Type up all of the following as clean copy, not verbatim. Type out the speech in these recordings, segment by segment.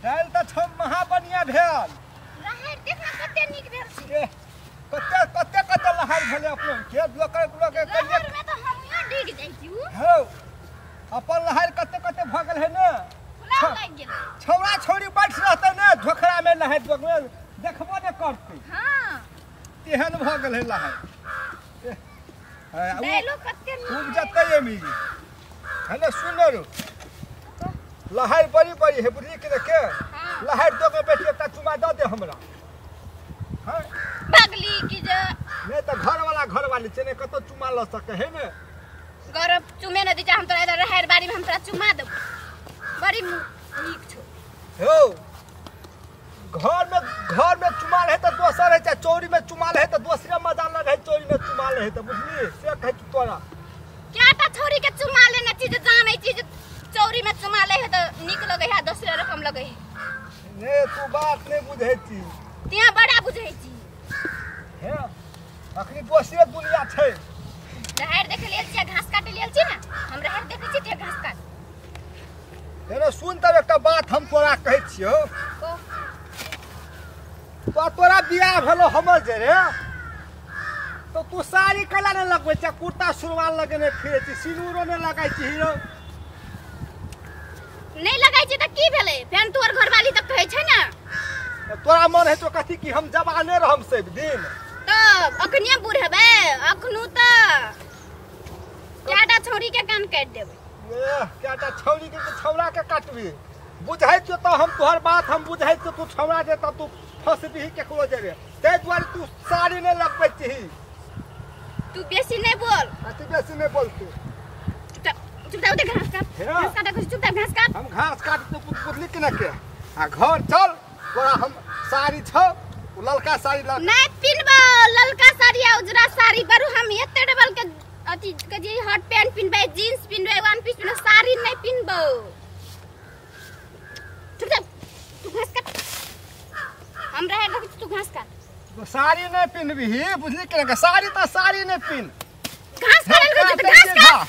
दालि तऽ छौ महा बढ़िया भेल। राहरि देख ना कते नीक भेल छै। कते कते कते लहारि भेलै अपनो के लोकर लोकर राहरि में तऽ हमहुँ डिग जाइ छी। हौ अपन लहारि कते कते भऽ गेल है ने, लागि गेल। छौड़ा छौड़ी बैठ रहतै ने झोखरा में नहाइत बगल देखबो ने करतै। हां तेहन भऽ गेल है लहारि। दाइलो कते नीक उपजतै एमी है ने। सुन रो लहारि बड़ी बड़ी है बुझली के देखे। लहारि दो के बेटी एकटा चुमा दऽ दे हमरा। हां भगली की जे नहीं तऽ घरवाला घरवाली छै ने, कतौ चुमा लऽ सकै है ने। गौरव चुमे न दी हम तोरा इधर राहरि बाड़ी में हम तोरा चुमा देब। बड़ी नीक छौ। हौ घर में चुमा रहे तऽ दोसर है, चाहे चौरी में चुमा रहे तऽ दोसरे मजा लगे है। चौरी में चुमा रहे तऽ बुझली से कहै छी तोरा। क्या छोरी के चुमा लेने छी जे जानै छी जे चौरी में चुमा ले है तऽ नीक लगे है, दोसरे रकम लगे है। ने तू बात नहीं बुझै छी, तिया बड़ा बुझै छी। हे अखनी दोसरे दुनिया छै। राहरि देखे लेल छी, घास काटे लेल छी ने, हम राहरि देखै छी ते घास काट। हेरो सुन तब एकटा बात हम तोरा कहै छियौ। तो तोरा बियाह भेलो हमर जे रे, तो तू साड़ी कैला ने लगबै छै, कुर्ता सुरवाल लगेने फिरै छी, सिनूरो ने लगाइ छी। हीरो नहीं लगाइ छी तऽ की भेलै? फेन तोहर घरवाली तऽ कहै छै ने। तोरा मन है तो कथी कि हम जवाने रहम सब दिन? तब अखनिये बूढ़ हेबै, अखनु तऽ कएटा छौड़ी के कान काटि देबै। कएटा छौड़ी के छौड़ा के काटबी? बुझै छियौ तऽ हम तोहर बात हम बुझै छियौ। तू छौड़ा जे तऽ तू फंसबिही केकरो जरे, ताहि दुआरे तू साड़ी नहि लगबै छिही। तू बेसी नहीं बोल। अति बेसी नहीं बोल तू। चुपचाप उठे घास काट। घास काट चुपचाप घास काट। हम घास काट तो बुझली कि ना के। आ घर चल, तोरा हम साड़ी छौ ललका साड़ी लग नहीं पिनबो। ललका साड़ी आ उजरा साड़ी बरु हम एते डबल के अथी के जे हॉट पैंट पिनबै, जींस पिनबै, वन पीस पिनबै, साड़ी नहीं पिनबो। चुपचाप तू घास काट। हम रहे लग तू घास काट। साड़ी नहीं पिनबी बुझली कि ना? साड़ी त साड़ी नहीं पिन, घास काट घास काट।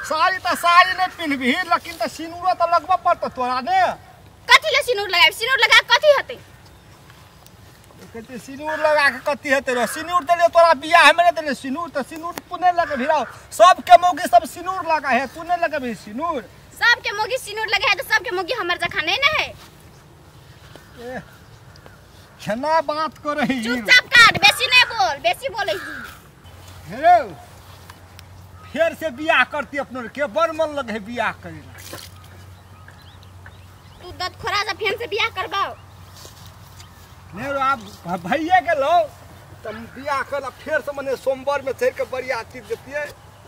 साड़ी त साड़ी नहीं पिनबी, लेकिन त सिनूरो त लगबऽ पड़तौ तोरा ने। कथी ले सिनूर लगाबी? सिनूर लगा कथी हेतै? कहते सिनूर लगा के कथी हेतै रो? सिनूर देलियो तोरा बियाह में नहीं देलियो सिनूर, त सिनूर तू नहीं लगबही रो। सबके मौगी सब सिनूर लगा है, तू नहीं लगबही सिनूर। सबके मौगी सिनूर लगा है तो सबके मौगी हमर जखा नहीं ने है। केना बात करै ही? चुपचाप काट, बेसी नहीं बोल, बेसी बोलै छी। हे फेर से बियाह करती अपनो के, बड़ मन लगे है बियाह करे। तू दत खोरा जा फेर से बियाह करबाओ। नहीं रो आप भैया गेलो त बियाह कर फेर से मने सोमवार में चढ़ के बरियाती जतियै।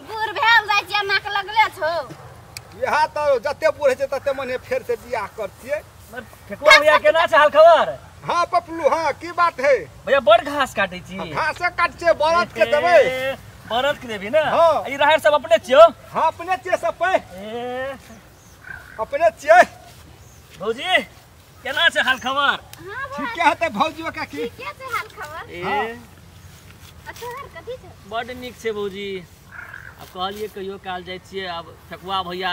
बूढ़ भेल जाइ छियै नाक लगले छौ। इहा त जते बूढ़ छै तते मने फेर से बियाह करतियै। ठेकुआ भैया केना छै हाल खबर? हाँ पपलू, हाँ की बात है भैया? बड़ घास काटे छी। घास काट छै बरद के देबै। बरद के देबी ना? हाँ। ई राहरि सब अपने छियौ? हाँ अपने छियै सब पे। अपने छियै। भौजी केना छै हाल खबर? हां ठीके हेतै भौजी का की? ठीके छै हाल खबर। अच्छा हर कथी छै? बड नीक छै भौजी। अब कहलियै कहियो काल जाइ छियै, आब ठेकुआ भैया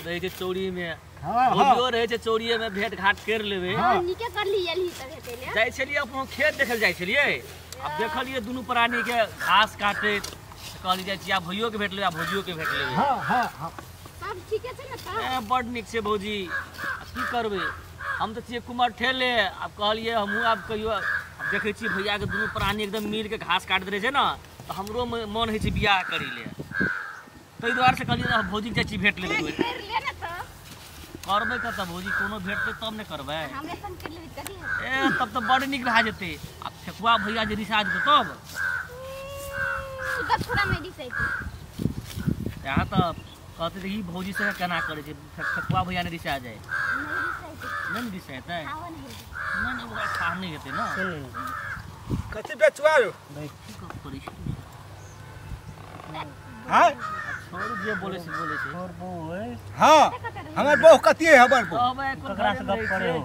रहै छै चौरी में, भौजियो रहै छै चौरीये में, भेंट घाट कर लेबै। हां नीके करली एलही त भेटैले। जाइ छलियै अपनो खेत देखल जाइ छलियै, आब देखलियै दुनू प्राणी के घास काटैत, कहली जाइ छियै आब भैयो के भेट लेबै आ भौजियो के भेट लेबै। हां हां हां सब ठीके छै ने? ए बड नीक छै भौजी। की करबै, हम तऽ छियै कुमर ठेले। आब कहलियै हमहूँ आब कहियो देखै छियै भैया के दुनू प्राणी एकदम मिल के घास काटैत रहै छै ने, तऽ हमरो मन होइ छै बियाह करै ले, ताहि दुआरे से कहलियै भौजी के जाइ छी भेट लेबै। करबै कतऽ भौजी, कोनो भेटतै तब ने करबै। ए तब तऽ बड नीक भए जेतै। आ ठेकुआ भैया जे रिसा जेतै तब यहाँ तऽ कहते ई भौजी से केना करै छै, ठेकुआ भैया ने रिसा जाय। नहीं ने रिसेतै? नहीं नहीं ओकरा खा नहीं हेतै ना। कथी बेचुआ रो? की गप करै छी? हां छोड़ जे बोले से बोले छै। तोर बहू है? हां हमर बहू कथी है? हमर बहू ककरा से गप करे हो?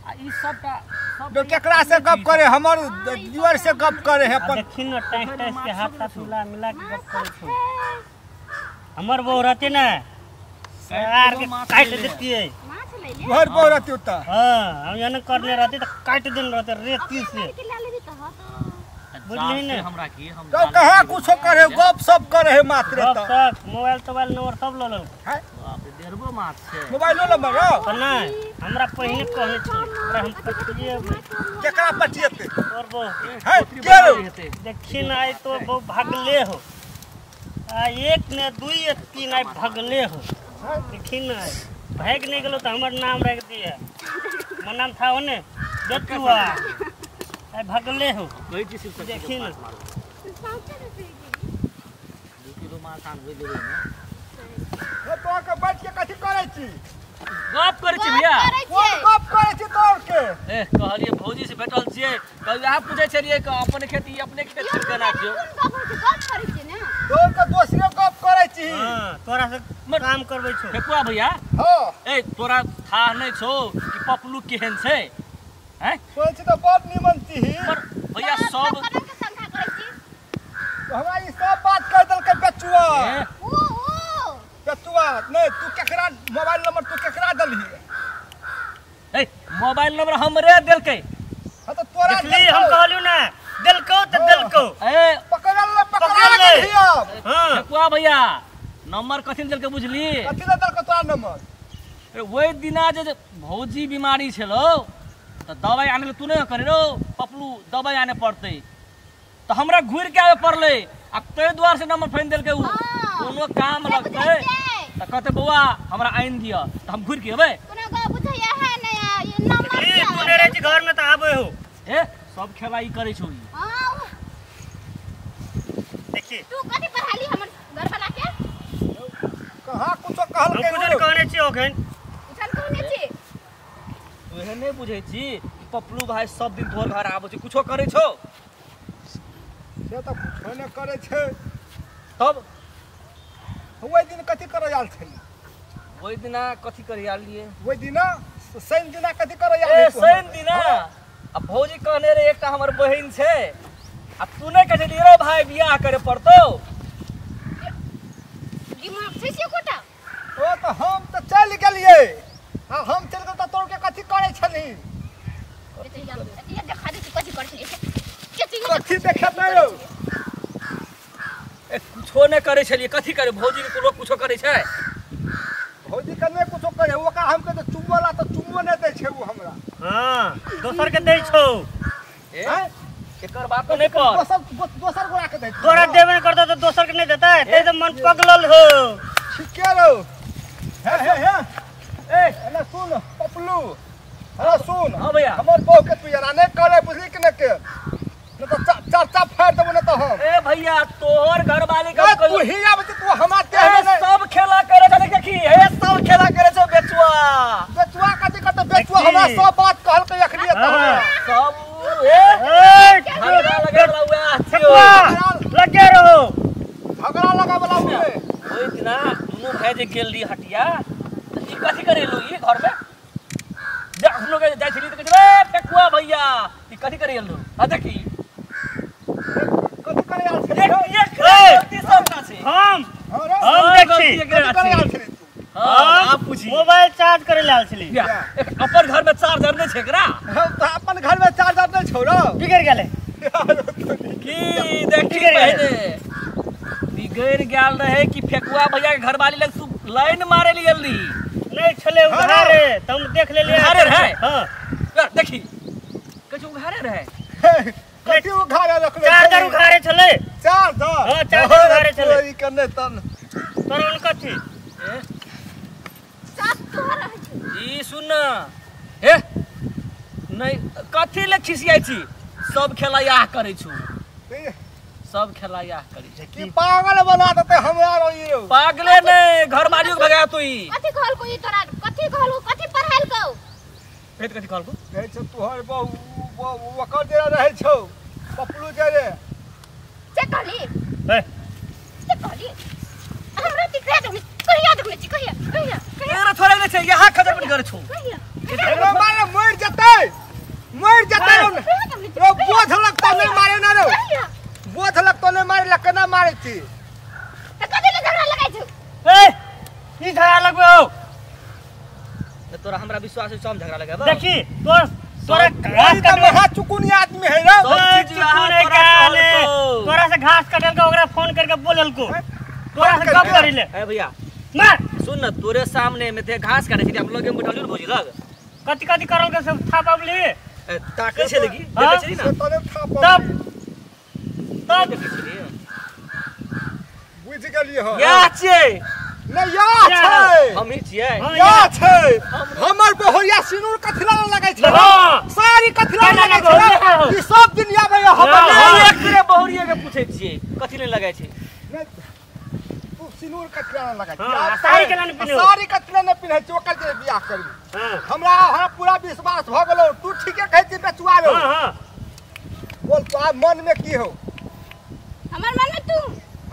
आ ई सबटा सब केकरा से गप करे? हमर दियर से गप करे है अपन। देखिन न टैंक टैंक के हाथ ताथ मिला मिला के गप करे छौ। हमर बहू रहते ना सार के काट देतियै। तोहर बहु रहती उता। हां हम एना करने रहती त काट देन रहते रेती से। बुझली ने हमरा की हम तो कहां कुछो करे गप सब करे है मात्र त सब मोबाइल तोबाइल नंबर सब ल लेल। हैं बाप रे डेढ़गो माछ छै मोबाइलो नंबर रौ नहीं हमरा पहले कहने छल हमरा हम पटिए केकरा पटिएते तोर बहु है के रो देखी ना आई तो बहु भागले हो आ एक ने दुई एक तीन आई भागले हो देखी ना भाग नहीं गेलो त हमर नाम रख दिए हमर नाम था ओने बेटुआ आई भागले हो कहै छी शिव देखी ना 2 किलो माछ आन होई देबै ने। हे तो के बैठ के कथि करै छी? गप करै छी भैया। कोन गप करै छी तोर के? ए कहलिए भौजी से भेटल छियै कहियो अहाँ पूछै छलियै कि अपन खेती अपने खेत से केना छियौ? कोन गप होइ छै? गप करै छियै ने तोर के दोसरे गप करै छी। हां तोरा से काम करबै छौ फेकुआ भैया। हां ए तोरा था नै छौ कि पपलू केहन छै? हैं सोच छी त बहुत निमन छी पर भैया सब के संख्या करै छी हमरा ई सब बात कह देलकै बेचुआ। ओ ओ बेचुआ नहीं तू केकरा मोबाइल नंबर तू केकरा देलही? ए मोबाइल नंबर हमरे देलकै। हां त तोरा देखली हम कहलियो ना देलकौ त देलकौ। ए पकड़ल पकड़ल गेलही अब। हां फेकुआ भैया नंबर कथि देलकै बुझली? कथि देलकै तोरा नंबर? अरे ओइ दिना जे भौजी बीमारी छलो त दवाई आने तू नहीं करे रो पपलू दवाई आने पड़तै त हमरा घुर के आवे पड़लै आ तै द्वार से नंबर फाइन देलकै उ कोनो काम लगतै त कहते बौआ हमरा आइन दिया त हम घुर के अबै। कोनो गप बुझैया है नै ये नंबर ई तू नै रहै छी घर में त आबै हो। ए सब खेला ई करै छौ ई। हां देखी तू कथि पढ़ाली हमर घर वाला के? कहां कुछो कहलकै? हम कुछ कहने छी ओखन चल कहने छी। तू एहन नहीं बुझै छी पपलू भाई सब दिन तोहर घर आबै छै कुछो करै छौ? से त कुछो नै करै छै। तब ओइ दिन कथि करै आयल छली? ओइ दिना कथि करै आयल रहियै? ओइ दिना शनि दिना कथि करै आयल? ए शनि दिना आ भौजी कहने रहे एकटा हमर बहिन छै आ तू नै कहै छली रे भाई बियाह करे पड़तौ? दिमाग छै से कोटा। ओ त हम त चलि गेलियै आ हम चलि गेल त तोर के कथि करै छली? ये देखा दे कथि करै छली कथि देखतै रौ? ए कुछो नै करै छलियै कथि करे भौजी के लोग कुछो करै छै? भौजी के नै कुछो करे ओकरा हम के त चुमोला त चुमो नै दै छै उ हमरा। हां दोसर के दै छौ। ए एकर बात नै कर दोसर दोसर गोरा के दै छौ। तोरा देबे नै करतौ त दोसर के नै देतै तै त मन पगलल हो। ठीके रौ। हे हे हे ए एना सुन पपलू अरे सुन। हां भैया हमर बहु के तू यारा नै करे बुझली कि नै के न त चर्चा फाड़ देबो न त हम। ए भैया तोहर घरवाली के तू ही आबै तू हमरा देह में सब खेला करे छै देखी हे सब खेला करे छै बेचुआ। बेचुआ कथि कहत बेचुआ हमरा सब बात कहलकै अखनी त हमरा सब ए ए झगड़ा लगे वाला उएह छियौ। लगे रहो झगड़ा लगा वाला उहे। ओइ दिना दुनू भाई जे गेल रही हटिया त ई कथि करेलु ई घर में जे अखनो के जाइ छली त कहै ए फेकुआ भैया ई कथि करेलु? आ देखी कथि करे आयल छली? एक गलती सबटा छै। हम देखी कथि करे आयल छली तू? हां आप पूछी मोबाइल चार्ज करे ले आयल छली। अपन घर में चार्जर नै छै एकरा? हम त अपन घर में चार्जर नै छौ रौ। बिगड़ गेलै की देखी पहले बिगड़ गेल रहे कि फेकुआ भैया के घरवाली लग तू लाइन मारे ले गेल रही? नै छले उघारे त हम देख लेलियै। उघारे रहे? हां देखी कछु उघारे रहे? कथि उघारे रखले? चार्जर उघारे छले। चार्जर? हां चार्जर उघारे छले। ई कने तन तोरा उन कथि ए सब तोहर रहै छै। ई सुन ए नहीं कथि ले खिसियाई छी सब खेला याह करै छु सब खेला याह करै छै। की पागल बना देते हमरा रो ई रो। पागले नै घरवाली के भगा तू ई। कथि कहलको ई तोरा? कथि कहलको? कथि पढ़ाइलको? फेर कथि कहलको? कहै छै तोहर बहु ओकर जे रहै छौ पपलू जे रे से कहली। ए से कहली हमरा तिकरा देखली कहिया देखले छी कहिया कहिया एकरा छोड़ै नै छै यहाँ खजर बन करे छौ। रे मारे मर जतै मर जतै रो बोझ लगतो नै मारे ना रो बोझ लगतो नै मारे ला केना मारे छी? त कथि ले झगड़ा लगाइ छौ? ए ई झगड़ा लगबे हो तोरा हमरा विश्वास है हम झगड़ा लगाबो। देखी तोर तोरा घास काटे महा चुकुनी आदमी है रे। तोरा से घास काटल के ओकरा फोन करके बोलल को तोरा से गप करी ले। ए भैया मार सुन न, तोरे सामने में ते घास काटे छी, हम लगे में बैठल भौजी लग कथि कथि करल के सब था पाबली ताकै छै देखी देखै छी ना तब तब बुझ गेलियै हो। या छियै नै या छै, हमही छियै या छै। हमर बहुरिया सिनुर कथिला न लगै छै, सारी कथिला न लगै छै, ई सब दिन आबै हमर। एक रे बहुरिया के पूछै छियै कथि नै लगै छै। तू सिनुर कथिला न लगै छै, सारी केना न पिन्है, सारी कथिला न पिन्है छै, ओकर जे बियाह करबी। हमरा हमरा पूरा विश्वास भ गेलौ, तू ठीके कहै छी बेचुआ रो। हां बोल तो आब मन में की हो? हमर मन में तू,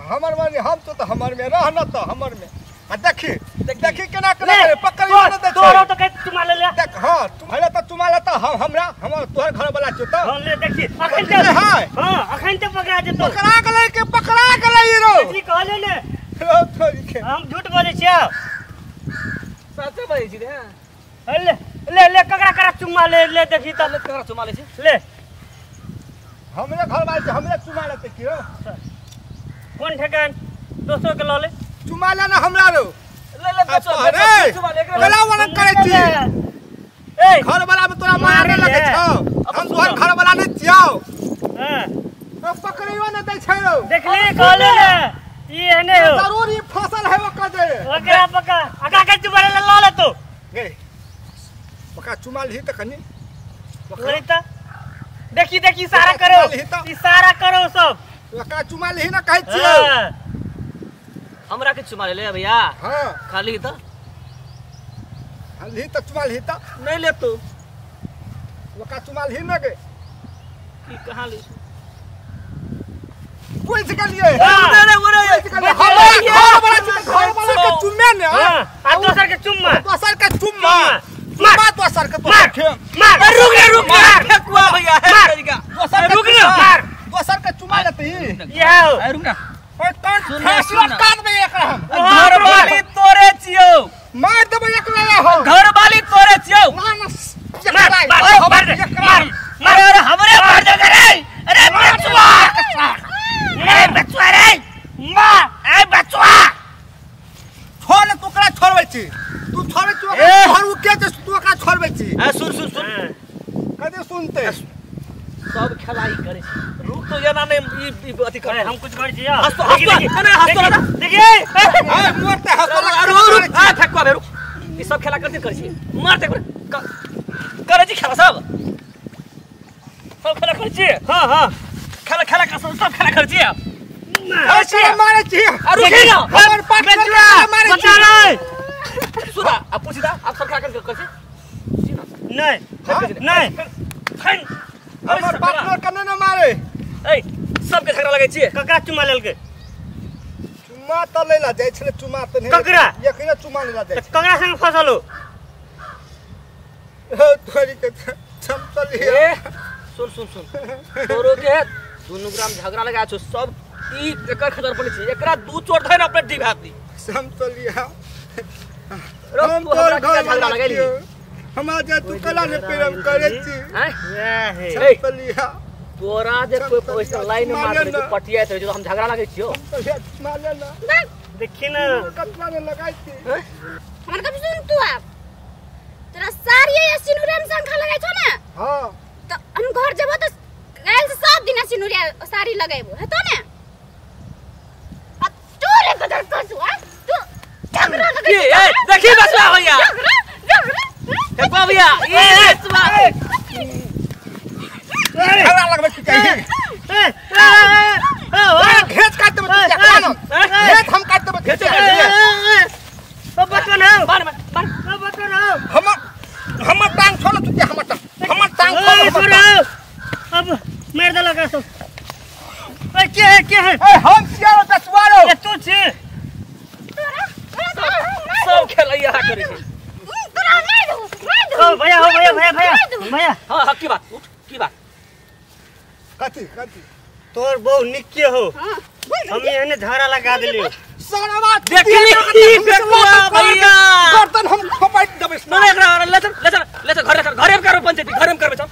हमर मन हम तो हमर में रह न त हमर में। आ देखी देखी केना केना करे पकड़ियो न दे तोरो तो के चुमा ले ले। देख हां तुम्हारा त चुमा ले त हम हमरा हम तोहर घर वाला छियो त। हां ले देखी अखन ते हां अखन ते पकड़ा जेतो। पकड़ा गेलै के पकड़ा गेलै ई रो। देखी कहले ने रो थोड़ी के हम झूठ बोलै छियो, सच बोलै छी रे। ले ले ले ककरा ककरा चुमा ले ले देखी त ले ककरा चुमा ले छी ले। हमरे घर वाला छै, हमरे चुमा लेते की रो? कोन ठेकान दोसरो के ल ले चुमा ले ना हमरा रो। ले ले बेचो बेचो चुमा ले गला वाला करै छी। ए घर वाला में तोरा मारे लगे छौ, हम तोहर घर वाला नै छियौ। हां ओ पकड़ियो न दै छै रो। देखली कहले ने ई एने हो, जरूर ई फसल है ओकर दे ओकरा पका अका के चुमा ले ल ले तू गे पका चुमा लही त कनी लही त देखी देखी इशारा करो, इशारा करो सब। ओकरा चुमा लही ना कहै छियौ। हमरा के चुमा ले ले भैया। हां खाली त लही त चुमा लही त नहीं ले तू ओकरा चुमा लही ना गे की कहां ले बुझ गेलियै। अरे ओरे हमर घर वाला छै, घर वाला के चुमे ने आ दोसर के चुम्मा, दोसर के चुम्मा चुम्मा दोसर के मार मार। रुक रे रुक मार फेकुआ भैया है तरीका दोसर रुक रे मार दोसर के चुमा लेतही ये हो। अरे रुक ना ओए कान फांसी काट दे एकरा हम। घर वाली तोरे छियौ, मार देबै एकरा हो। घर वाली तोरे छियौ ना ना मार मार मार मार। अरे हमरे मार दे रे। अरे बचुआ अरे बचुआ रे मार ए बचुआ छोड़ तू ओकरा छोड़बै छी, तू छोड़बै छी ओकरा छोड़ के तू ओकरा छोड़बै छी। ए सुन सुन सुन कदे सुनते सब खेलाई करे छी। रुक तो एना नै ई अथि कर हम कुछ कर छी। हंसतो हंसतो कने हंसतो देखी ए मोरते हंसतो रुक आ ठकुआ बे रुक। ई सब खेला करते कर छी मारते करे छी खेला सब सब खेला कर छी। हां हां खेला खेला कर सब खेला कर छी अरे छी मारे छी। आ रुकी ना हमर पाट मारे छी बचा रे सुना आ पूछि दा आप सब खेला कर छी नहीं नहीं हमर पार्टनर कने न मारे। ए सबके झगड़ा लगै छी। ककरा चुमा लेलकै? चुमा त लेला जाइ छले, चुमा त नै ककरा एकरे चुमा लेला जाइ। ककरा संग फसल हो तोरी के चमचली। ए सुन सुन सुन तोरो के दुनु ग्राम झगड़ा लगा छौ सब ई एकर खतर पड़ै छै, एकरा दू चोट धै न अपने डिभ हाथ दी। समतलिया हम तोर घर झगड़ा लगैली हमरा जे तू कला ने प्रेम करे छी। हैं समतलिया तोरा जे कोई पैसा लाइन मार दे पटियाइत रहे जो हम झगड़ा लगै छियो। मार ना देखी ना कतना ने लगाई छी। हमर कभी सुन तू आप तोरा साड़ी या सिनुरिया में शंखा लगाई छौ ना। हां त हम घर जेबो त काल से सब दिन सिनुरिया साड़ी लगैबो हेतो ने। आ तू रे बदल कसु आ तू झगड़ा लगै ए देखी बसवा भैया झगड़ा झगड़ा देखो भैया ए बसवा झगड़ा लगबै छी कहीं। ए ए घेच काट देबै घेच हम काट देबै घेच ओ बचन हो मार मार ओ बचन हो हमर हमर टांग छोड़ तू के हमर टांग छोड़। अब मार देलक सब। ए के है ए हम छियो बचवारो ए तू छी तोरा सब खेलैया करै छै तोरा मार दू मार दू। ओ भैया हो भैया भैया भैया भैया। हां हां की बात उठ की बात कथी कथी तोर बहु निक्के हो। हां हम एहने झगड़ा लगा देलियो। सारा देखली बेकुआ भैया गर्दन हम खपाइट देबै। ना एकरा ले चल ले चल ले चल घरे चल, घरे में करबै पंचायती, घरे में करबै। चल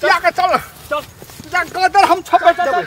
जा के चल चल जा, गर्दन हम छपैट देबै।